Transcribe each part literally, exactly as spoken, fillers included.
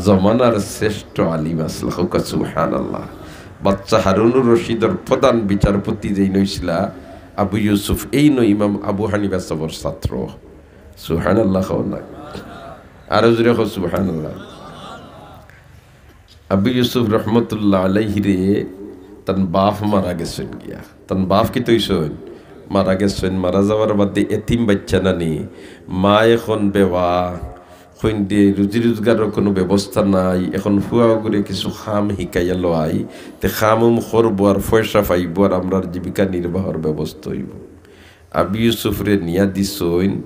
জমানার শ্রেষ্ঠ আলিম আছলা, কউক্কা সুবহানাল্লাহ। বাচ্চা হারুনুর রশিদর প্রধান বিচারপতি যেইন অইছলা আবু ইউসুফ, এইন ইমাম আবু হানিফা সাবর ছাত্র। সুবহানাল্লাহ কও না? আরো জোরে কও সুবহানাল্লাহ। আবু ইউসুফ রহমতুল্লাহ আলাইহিরে তান বাফ মারা গেছইন গিয়া। তান বাফ কিতা অইছইন? মারা গেছইন। মারা যাওয়ার বাদে এতিম বাইচ্চা নানি, মা এখন বেওয়া, কইন দে রুজি রোজগারর কুনু ব্যবস্থা নাই। এখন ফুয়া অগুরে কিছু কাম হিকাইয়া লওয়াই, তে কাম উম করবো আর পয়সা পাইবো আর আমরার জীবিকা নির্বাহর ব্যবস্থা অইবো। আবু ইউসুফরে নিয়া দিছইন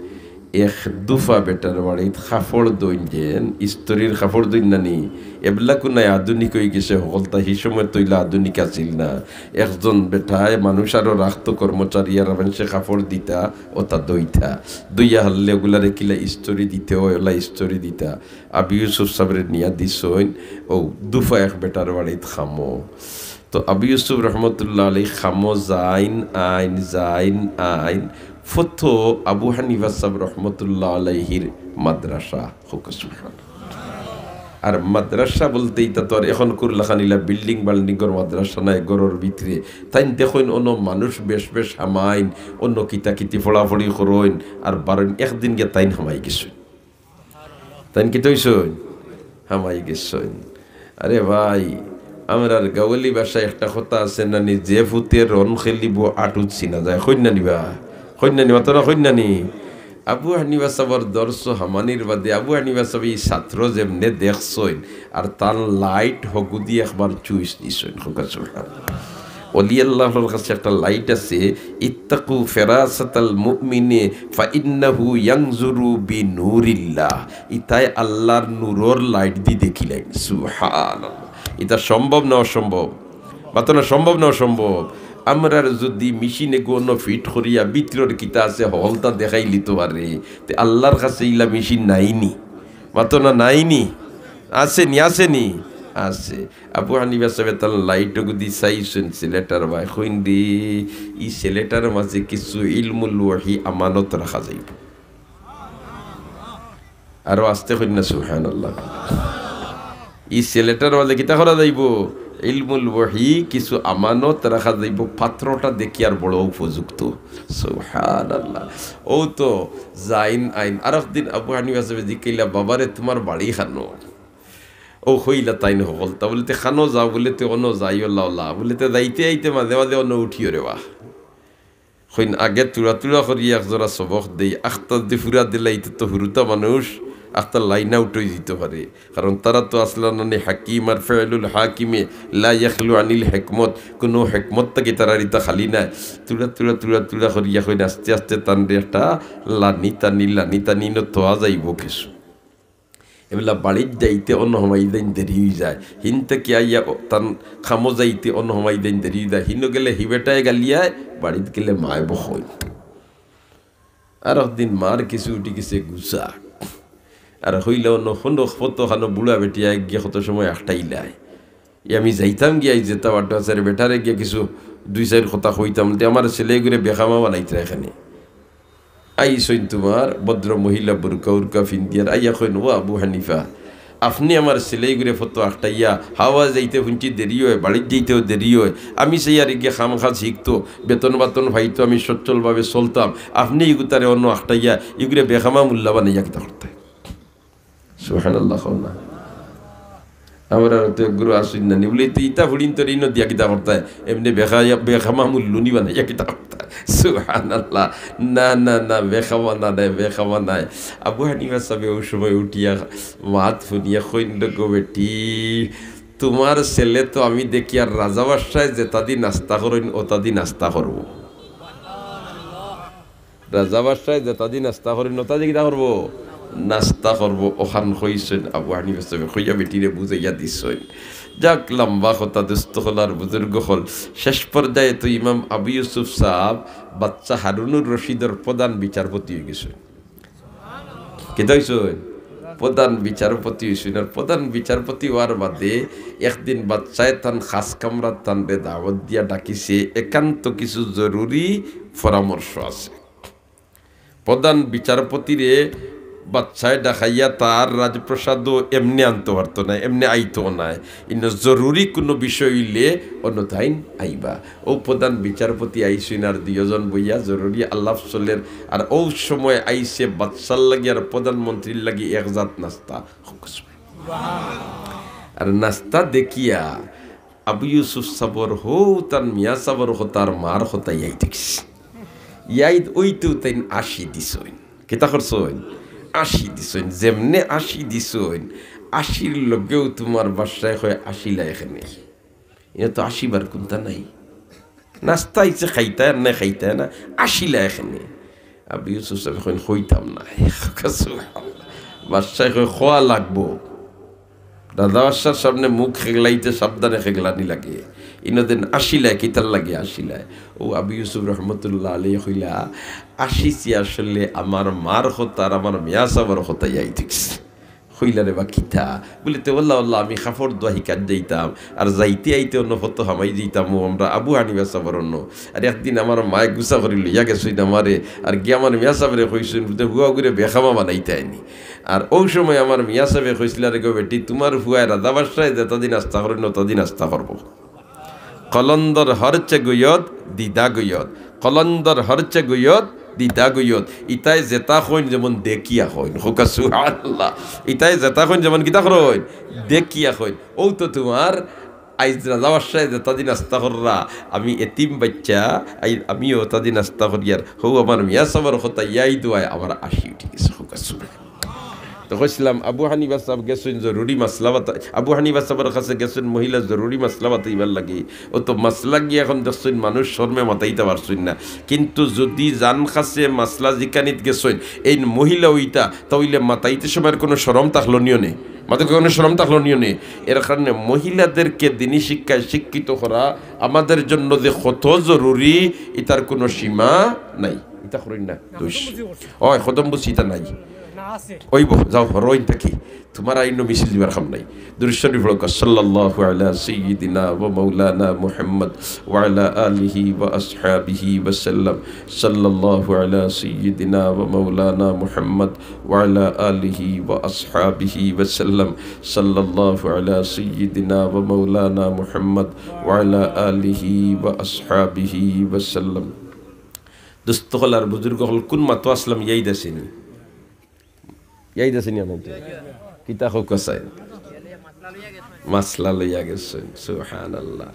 এক দুফা বেটার বাড়িত কাপড় ধইন, যেন ইস্ত্রির কাপড় ধইন নানি, এবলা কুনাই আধুনিক অইগেছে হকলতা, হি সময় তো ইলা আধুনিক আছিল না। একজন বেটায় মানুষ আরো রাখতো কর্মচারী, আর মানষে কাপড় দিতা, অতা ধইতা, ধইয়া হারলে অগুলারে কিলা ইস্ত্রি দিতে অয়, অলা ইস্ত্রি দিতা। আবু ইউসুফ সাবরে নিয়া দিছইন অউ দুফা এক বেটার বাড়িত কামো। তো আবু ইউসুফ রহমতুল্লাহ আলাইহি কামো যাইন আইন, যাইন আইন। ফতো আবু হানিফা সাব রহমতুল্লাহ আলাইহির মাদ্রাসা, কউক্কা সুবহানাল্লাহ। আর মাদ্রাসা বলতে ইতা তো আর এখনকুর লাখান ইলা বিল্ডিং বাল্ডিংর মাদ্রাসা নায়, ঘরর ভিতরে। তাইন দেখইন অনো মানুষ বেশ বেশ হামাইন, অনো কিতা কিতি পড়াপড়ি করইন, আর বারইন। একদিন গিয়া তাইন হামাই গেছইন। তাইন কিতা অইছইন? হামাই গেছইন। আরে ভাই, আমরার গাওয়ালি ভাষায় একটা কথা আছে নানি, "যে ফুতে রন খেলিবো আটুত চিনা যায়।" কইন নানি বা? কইন নানি, মাতো না কইন নানি? আবু হানিফা সাবর দর্শ হামানির বাদে আবু হানিফা সাবে ই ছাত্র যেমনে দেখছইন, আর তান লাইট হগুদি একবার চুইস দিছইন। কউক্কা সুবহানাল্লাহ। অলি আল্লাহর কাছে একটা লাইট আছে, "ইত্তাকু ফেরাসাতাল মুমিনে ফা ইন্নাহু ইয়ানজুরু বিনুরিল্লাহ।" ইতায় আল্লাহর নূরর লাইট দি দেখিলাইন। সুবহানাল্লাহ। ইতা সম্ভব না অসম্ভব? মাতো না, সম্ভব না অসম্ভব? আমরার যুদি মেশিনে গো অনো ফিট করিয়া ভিতরর কিতা আছে হকলতা দেখাইলিতো পারে, তে আল্লাহর কাছে ইলা মেশিন নাইনি? মাতো না, নাইনি? আছেনি, আছেনি? আছে। আবু হানিফা সাবে তান লাইট অগুদি চাইছইন ছেলেটার বায়, কইন দে, "ই ছেলেটার মাঝে কিছু ইলমুল ওয়াহি আমানত রাখা যাইবো।" আরো আস্তে কইন না, সুবহানাল্লাহ। "ই ছেলেটার মাঝে কিতা করা যাইবো? ইলমুল ওয়াহি কিছু আমানত রাখা যাইবো, পাত্রটা দেখিয়ার বড় উপযুক্ত।" সুবহানাল্লাহ। অউ তো যাইন আইন। আরক দিন আবু হানিফা সাবে জিকাইলা, "বাবারে, তুমার বাড়ি কানো?" অউ কইলা তাইন হকলতা, বুলে, "তে কানো যাও?" বুলে, "তে অনো যাই, অলা অলা।" বুলে, "তে যাইতে আইতে মাঝে মাঝে অনো উঠিও রে বা।" কইন, "আগে তুড়া তুড়া করি এক জোড়া সবক দেই, আখতা যুদি ফুরা দিলাই, ইতা তো হুরুতা মানুষ, আখতা লাইন আউট অইযিতো পারে।" কারণ তারা তো আছলা নানি হাকিম, আর ফেলুল হাকিমে লা ইয়াখলু আনিল হেকমত, কুনু হেকমত থাকি তারার ইতা খালি নায়। তুড়া তুড়া তুড়া তুড়া করিয়া কইন আস্তে আস্তে তানরে একটা লানি টানি, লানি টানি ইনো থওয়া যাইবো কিছু। এবলা বাড়িত যাইতে অনো সময় দেইন দেরি অইযায়, হিন থাকি আইয়া অ-, তান কামো যাইতে অনো সময় দেইন দেরি অইযায়, হিনো গেলে হি বেটায় গালিয়ায়, বাড়িত গেলে মায় বকইন। আরক দিন মার কিছু উঠি গেছে গুসা, আর কইলা, "অনো হুনো, ফতো কানো বুড়া বেটিয়ে গিয়া কত সময় আখটাইলায়, ই আমি যাইতাম গিয়া, ই যেতা বাটো আছে রে, বেটারে গিয়া কিছু দুই চাইর কথা কইতাম, তে আমার ছেলে ইগুরে বেখামা বানাইতরা এখানে।" আইছইন তুমার ভদ্র মহিলা বুরকা উরকা ফিন্দিয়ার, আইয়া কইন, "ও আবু হানিফা, আপনে আমার ছেলে ইগুরে ফতো আখটাইয়া, হাওয়া যাইতে হুনছি দেরি অয়, বাড়িত যাইতেও দেরি অয়, আমি চাইয়ার ইগিয়ে কাম কাজ হিকতো, বেতন বাতন পাইতো, আমি সচ্ছলভাবে চলতাম, আপনে ইগুতারে অনো আখটাইয়া, ইগুরে বেখামা মুল্লা বানাইয়া কিতা করতায়?" সুবহানাল্লাহ কও না। আমরার তো এগুরে আসুন না নি, বুলে, "তে ইতা ফুড়িন্তরে ইনো দিয়া কিতা করতায়? এমনে বেখা-, বেখামা মুল্লুনি বানাইয়া কিতা করতায়?" সুবহানাল্লাহ। না, না, না, বেখামা না নায়, বেখামা নায়। আবু হানিফা সাবে অউ সময় উঠিয়া মাত হুনিয়া কইন, "গো বেটি, তুমার ছেলে তো আমি দেখিয়ার রাজা বাদশায় যেতা দি নাস্তা করইন, অতা দি নাস্তা করবো।" রাজা বাদশায় যেতা দি নাস্তা করইন, অতা দি কিতা করবো? নাস্তা করবো। অখান কইছইন আবু হানিফা সাবে, কইয়া বেটিরে বুঝাইয়া দিছইন। যাক, লম্বা কথা, দুস্ত অকল আর বুজুর্গ অকল। শেষ পর্যায়ে তো ইমাম আবু ইউসুফ সাব বাচ্চা হারুনুর রশিদর প্রধান বিচারপতি অইগেছইন। কিতা অইছইন? প্রধান বিচারপতি অইছইন। আর প্রধান বিচারপতি অওয়ার বাদে একদিন বাদশায় তান খাস কামরাত তানরে দাওয়াত দিয়া ডাকিছে, একান্ত কিছু জরুরি পরামর্শ আছে। প্রধান বিচারপতিরে বাদশায় ডাকাইয়া তার রাজপ্রাসাদও এমনে আনতো পারতো নায়, এমনে আইতো নায়। ইনো জরুরি কুনু বিষয় অইলে অনো তাইন আইবা। অউ প্রধান বিচারপতি আইছইন আর দুইজন বইয়া জরুরি আলাপ চলের। আর অউ সময় আইছে বাদশার লাগি আর প্রধানমন্ত্রীর লাগি এক জাত নাস্তা। আর নাস্তা দেখিয়া আবু ইউসুফ সাবর হউ তান মিয়া সাবর কথা আর মার কথা ইয়াদ অইছে। ইয়াদ অইতেউ তাইন আশি দিছইন। কিতা করছইন? আশি দিছইন। যেমনে আশি দিছইন, আশির লগেউ তুমার বাদশায় কয়, "আশিলা এখানে।" ইনো তো আশিবার কুন্তা নাই। নাস্তা আইছে খাইতায় আর নায় খাইতায় না, আশিলা এখানে। আবু ইউসুফ সাবে কইন, "কইতাম না।" বাদশায় কয়, "কওয়া লাগবো।" রাজা বাদশার সামনে মুখ খেগলাইতে সাবধানে খেগলানি লাগে। ইনো দেন আশিলায়, কিতার লাগি আশিলায়? অউ আবু ইউসুফ রহমতুল্লাহ আলাইহি কইলা, "আশিছি আসলে আমার মার কথা আর আমার মিয়া সাবর কথা ইয়াদ অইছে।" কইলা, "রে বা কিতা?" বুলে, "তে ওল্লা ওল্লা আমি কাপড় ধোয়া হিকাত যাইতাম, আর যাইতে আইতে অনো ফতো হামাই যাইতাম, অউ আমরা আবু হানিফা সাবর অনো। আর একদিন আমার মায় গুসা করি লইয়া গেছইন আমারে, আর গিয়া আমার মিয়া সাবরে কইছইন, বুলে, হুয়া গুরে বেখামা বানাইতায়নি।" আর অউ সময় আমার মিয়া সাবে কইছিলা, "রে গো বেটি, তুমার ফুয়ায় রাজা বাদশায় যেতা দি নাস্তা করইন, অতা দি নাস্তা করবো।" কলন্দর হরচে গুয়ত, দিদা গুয়ত। কলন্দর হরচে গুয়ত, দিদা গুয়ত। ইতায় যেতা কইন যেমন দেখিয়া কইন। কউক্কা সুবহানাল্লাহ। ইতায় যেতা কইন যেমন কিতা কইন? দেখিয়া কইন। অউ তো তুমার আইজ রাজা বাদশায় যেতা দি নাস্তা কররা, আমি এতিম বাইচ্চা, আই-, আমিও অতা দি নাস্তা করিয়ার। হউ আমার মিয়া সাবর কথা ইয়াদ অওয়ায় আমার আশি উঠি গেছে। কউক্কা সুবহানাল্লাহ। তো কইছিলাম, আবু হানিফা সাব গেছইন জরুরি মাসলা বাতা-, আবু হানিফা সাবর কাছে গেছইন মহিলা জরুরি মাসলা বাতাইবার লাগি। অউ তো মাসলা গিয়া অখন দেখছইন মানুষ শরমে মাতাইতা পারছইন না। কিন্তু যুদি যান কাছে মাসলা জিকানিত গেছইন, এইন মহিলা অইতা, তা অইলে মাতাইতে সময়র কুনু শরম থাকলো নিও নে। মাতাইতে কুনু শরম থাকলো নিও নে। এর কারণে মহিলাদেরকে দিনী শিক্ষায় শিক্ষিত করা আমাদের জন্য যে কত জরুরি, ইতার কুনু সীমা নাই। ইতা করইন না, দোষ। অয়, কদম বুঝি ইতা নাই। না, আছে। অইবো, যাও, হরইন থাকি। তুমার আইন মিছিল দিবার কাম নাই। দুরূদ শরীফ পড়ো, সাল্লাল্লাহু আলা সাইয়্যিদিনা ওয়া মাওলানা মুহাম্মদ ওয়া আলা আলিহি ওয়া আসহাবিহি ওয়া সাল্লাম। সাল্লাল্লাহু আলা সাইয়্যিদিনা ওয়া মাওলানা মুহাম্মদ ওয়া আলা আলিহি ওয়া আসহাবিহি ওয়া সাল্লাম। সাল্লাল্লাহু আলা সাইয়্যিদিনা ওয়া মাওলানা মুহাম্মদ ওয়া আলা আলিহি ওয়া আসহাবিহি ওয়া সাল্লাম। দোস্ত অকল আর বুজুর্গ অকল, কুন মাতো আছলাম ইয়াদ আছেনি? ইয়াদ আছেনি আমার তো? কিতা কউক্কা চাই? মাসলা লইয়া গেছইন, সুবহানাল্লাহ।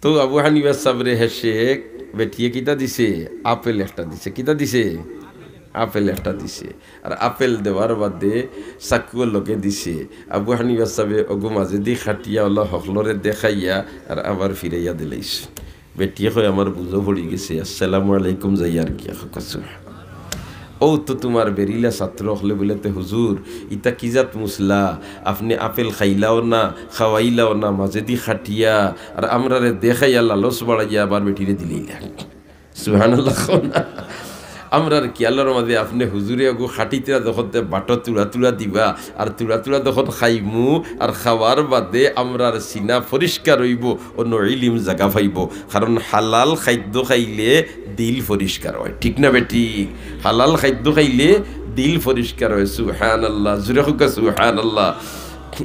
তো আবু হানিফা সাবরে হেষে বেটিয়ে কিতা দিছে? আপেল একটা দিছে। কিতা দিছে? আপেল একটা দিছে। আর আপেল দেওয়ার বাদে চাকুও লগে দিছে। আবু হানিফা সাবে অগু মাজেদি কাটিয়া অলা হকলরে দেখাইয়া আর আবার ফিরাইয়া দিলাইছে। বেটিয়ে কয়, "আমার বুঝো পড়ি গেছে, আসসালামু আলাইকুম, যাইয়ার গিয়া।" কউক্কা সুবহানাল্লাহ। অউ তো তুমার বেরিলা ছাত্র অকলে বুলে, "তে হুজুর, ইতা কি জাত মুসলা? আপনে আপেল খাইলাও না, খাওয়াইলাও না, মাজেদি কাটিয়া, আর আমরারে দেখাইয়া লালচ বাড়াইয়া আবার বেটিরে দিলাইলা।" সুবহানাল্লাহ কও না। আমরার খিয়ালর মাজে আপনে হুজুরে অগু কাটিতরা যখন তে বাটো তুড়া তুড়া দিবা, আর তুড়া তুড়া যখন খাইমু, আর খাওয়ার বাদে আমরার সিনা পরিষ্কার অইবো, অনো ইলিম জাগা পাইবো। কারণ হালাল খাদ্য খাইলে দিল পরিষ্কার অয়, ঠিক না বেঠিক? হালাল খাদ্য খাইলে দিল পরিষ্কার অয়। সুবহানাল্লাহ, জুরে কউক্কা সুবহানাল্লাহ।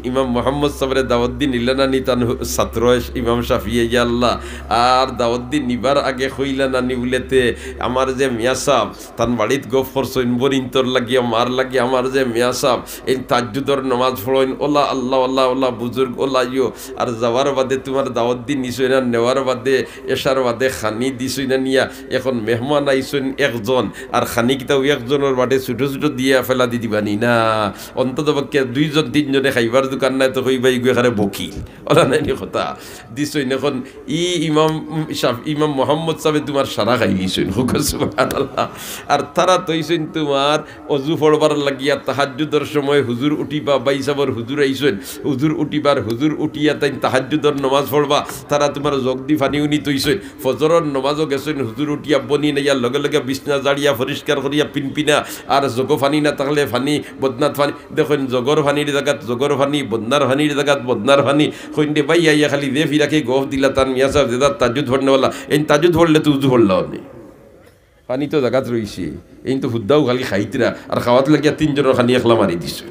ইমাম মোহাম্মদ সাবরে দাওয়াত দি নিলা নানি তান হু-, ছাত্র ইমাম শাফিয়ে, ইয়া আল্লাহ। আর দাওয়াত দি নিবার আগে কইলা নানি বুলে, "তে আমার যে মিয়া সাব, তান বাড়িত গফ করছইন, বরিন্তর লাগিয়া, মার লাগিয়া, আমার যে মিয়া সাব, এইন তাহাজ্জুদর নমাজ পড়ইন, অলা আল্লাহ, অলা, অলা বুজুর্গ, অলা ইয়ো।" আর যাওয়ার বাদে তুমার দাওয়াত দি নিছইন, আর নেওয়ার বাদে, এশার বাদে খানি দিছইন আনিয়া, এখন মেহমান আইছইন একজন, আর খানি কিতাও একজনর বাটে ছুটো ছুটো দিয়া ফেলা দি দিবানি না। অন্তত পক্ষে দুইজন তিনজনে খাইবার দোকান নাই তো কইবা, "ইগু এখানে বকিল।" অলা নায়নি কথা? দিছইন। এখন ই ইমাম শাফ-, ইমাম মোহাম্মদ সাবে তুমার সারা খাইলিছইন। কউক্কা সুবহানাল্লাহ। আর তারা থইছইন তুমার অজু পড়বার লাগিয়া, তাহাজ্জুদর সময় হুজুর উঠিবা, ভাই সাবর হুজুর আইছইন, হুজুর উঠিবার, হুজুর উঠিয়া তাইন তাহাজ্জুদর নমাজ পড়বা, তারা তুমার জগ দি পানি উনি থইছইন, ফজরর নমাজও গেছইন, হুজুর উঠিয়া বনি নাইয়া লগে লগে বিছনা জাড়িয়া পরিষ্কার করিয়া পিনপিনা, আর জগো পানি না থাকলে পানি, বদনাত পানি, দেখইন জগর পানির জাগাত জগর পানি, বদনার পানির জাগাত বদনার পানি, কইন দে ভাই আইয়া খালি যে ফিরাকে গফ দিলা তান মিয়া সাব যেতা তাহাজ্জুদ পড়নেওয়ালা, এইন তাহাজ্জুদ পড়লে তো উজু পড়লা অনে। পানি তো জাগাত রইছে, এইন তো হুদ্দাউ খালি খাইতরা, আর খাওয়াত লাগিয়া তিনজনর খানি একলা মারি দিছইন।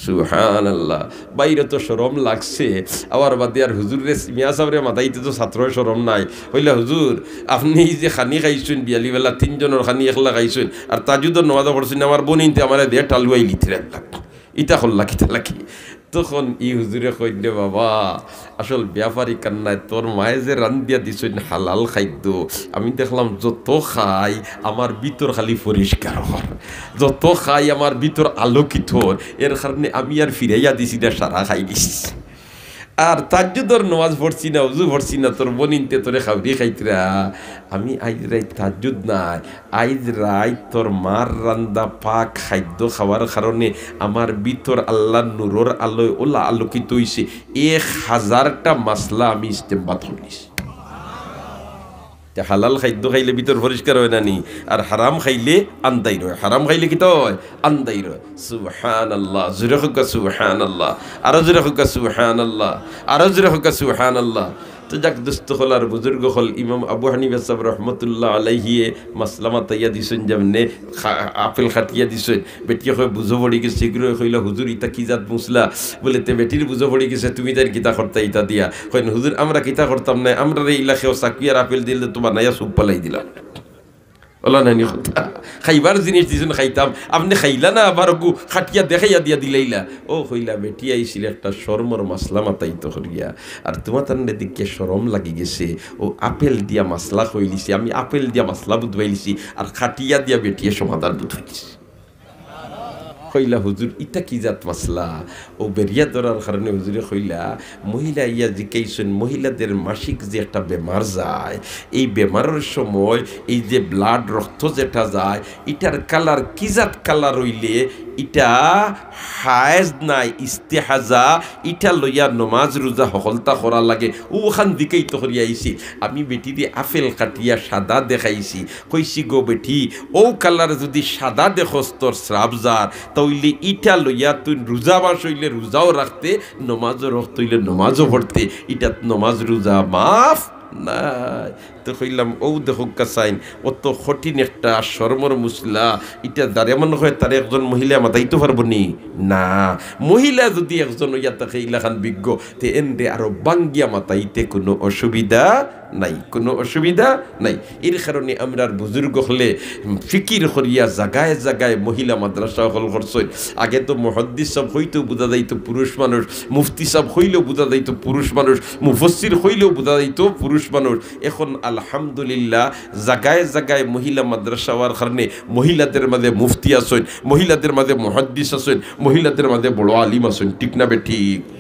সুবহানাল্লাহ। বাইরে তো শরম লাগছে, আবার বাদে আর হুজুররে, মিয়া সাবরে মাতাইতে তো ছাত্রর শরম নাই। কইলা, "হুজুর, আপনে এই যে খানি খাইছইন বিয়ালি বেলা, তিনজনর খানি একলা খাইছইন, আর তাহাজ্জুদর নমাজও পড়ছইন, আমার বইনতে আমারে দে টালুয়াই লিতরা একলা।" ইতা করলা কিতা লাগি? তখন ই হুজুরে কইন, "রে বাবা, আসল ব্যাপার ইখান নায়, তোর মায়ে যে রান্দিয়া দিছইন হালাল খাদ্য, আমি দেখলাম যত খাই আমার ভিতর খালি পরিষ্কার অর, যত খাই আমার ভিতর আলোকিত অর, এর কারণে আমি আর ফিরাইয়া দিছি না, সারা খাই দিছি। আর তাহাজ্জুদর নমাজ পড়ছি না, অজু পড়ছি না, তোর বইনতে তোরে খাওরি খাইতরা, আমি আইজ রাইত তাহাজ্জুদ নাই, আইজ রাইত তোর মার রান্দা পাক খাদ্য খাওয়ার কারণে আমার ভিতর আল্লার নূরর আলোয় ওলা আলোকিত অইছে।" এক হাজারটা মাসলা আমি ইস্তেমবাত করিলিছি। তে হালাল খাদ্য খাইলে ভিতর পরিষ্কার অয় না নি? আর হারাম খাইলে আন্দাইর অয়। হারাম খাইলে কিতা অয়? আন্দাইর অয়। সুবহানাল্লাহ। জোরে কউক্কা সুবহানাল্লাহ। আরো জোরে কউক্কা সুবহানাল্লাহ। আরো জোরে কউক্কা সুবহানাল্লাহ। তো যাক, দোস্ত অকল আর বুজুর্গ অকল, ইমাম আবু হানিফা সাব রহমতুল্লাহ আলাইহিয়ে মাসলা মাতাইয়া দিছইন, যেমনে খা-, আপেল কাটিয়া দিছইন, বেটিয়ে কয়, "বুঝো পড়ি গেছে।" ইগুরে কইলা, "হুজুর, ইতা কি জাত মসলা?" বলে, "তে বেটির বুঝো পড়ি গেছে, তুমি তাইর কিতা করতা ইতা দিয়া?" কইন, "হুজুর, আমরা কিতা করতাম নায়, আমরারে ইলা কেউ চাকু আর আপেল দিলে তো বানাইয়া সুপ ফালাই দিলাম।" অলা নানি কথা। খাইবার জিনিস দিছইন, খাইতাম, আপনে খাইলা না, আবার অগু কাটিয়া দেখাইয়া দিয়া দিলাইলা। ও কইলা, "বেটি আইছিল একটা শরমর মাসলা মাতাইতো করিয়া, আর তুমাতানরে দেখিয়া শরম লাগি গেছে, অউ আপেল দিয়া মাসলা কইলিছি, আমি আপেল দিয়া মাসলা বুঝবাইলিছি, আর কাটিয়া দিয়া বেটিয়ে সমাধান বুঝবাইলিছি।" কইলা, "হুজুর, ইতা কি জাত মাসলা?" অউ বেরিয়া ধরার কারণে হুজুরে কইলা, মহিলা আইয়া জিকাইছইন, মহিলাদের মাসিক যে একটা বেমার যায়, এই বেমারর সময় এই যে blood, রক্ত যেটা যায়, ইটার colour কি জাত colour অইলে ইটা হায়েজ নায়, ইস্তেহাজা, ইটা লইয়া নমাজ রোজা হকলতা করা লাগে। অউ অখান জিকাইতো করিয়া আইছি। আমি বেটিরে আপেল কাটিয়া সাদা দেখাইছি, কইছি, "গো বেটি, অউ colour যুদি সাদা দেখস তোর স্রাব যার, তা অইলে ইটা লইয়া তুই রোজা মাস অইলে রোজাও রাখতে, নমাজও রক্ত অইলে নমাজও পড়তে, ইটাত নমাজ রোজা মাফ নাই।" তো কইলাম, "অউ দেখউক্কা চাইন, অত কঠিন একটা শরমর মসলা, ইটা যারে মনে কয় তারে একজন মহিলা মাতাইতো পারবো নি?" না, মহিলা যুদি একজন অইয়া থাকে ইলাখান বিজ্ঞ, তে এনরে আরো বাঙ্গিয়া মাতাইতে কুনু অসুবিধা নাই, কুনু অসুবিধা নাই। এর কারণে আমরার বুজুর্গ অকলে ফিকির করিয়া জাগায় জাগায় মহিলা মাদ্রাসা অকল করছইন। আগে তো মুহাদ্দিস সাব কইতেউ বুঝা যাইতো পুরুষ মানুষ, মুফতি সাব কইলেও বুঝা যাইতো পুরুষ মানুষ, মুফাসসির কইলেও বুঝা যাইতো পুরুষ মানুষ। এখন আলহামদুলিল্লাহ জাগায় জাগায় মহিলা মাদ্রাসা অওয়ার কারণে মহিলাদের মাঝে মুফতি আছইন, মহিলাদের মাঝে মুহাদ্দিস আছইন, মহিলাদের মাঝে বড় আলিম আছইন, ঠিক না বেঠিক?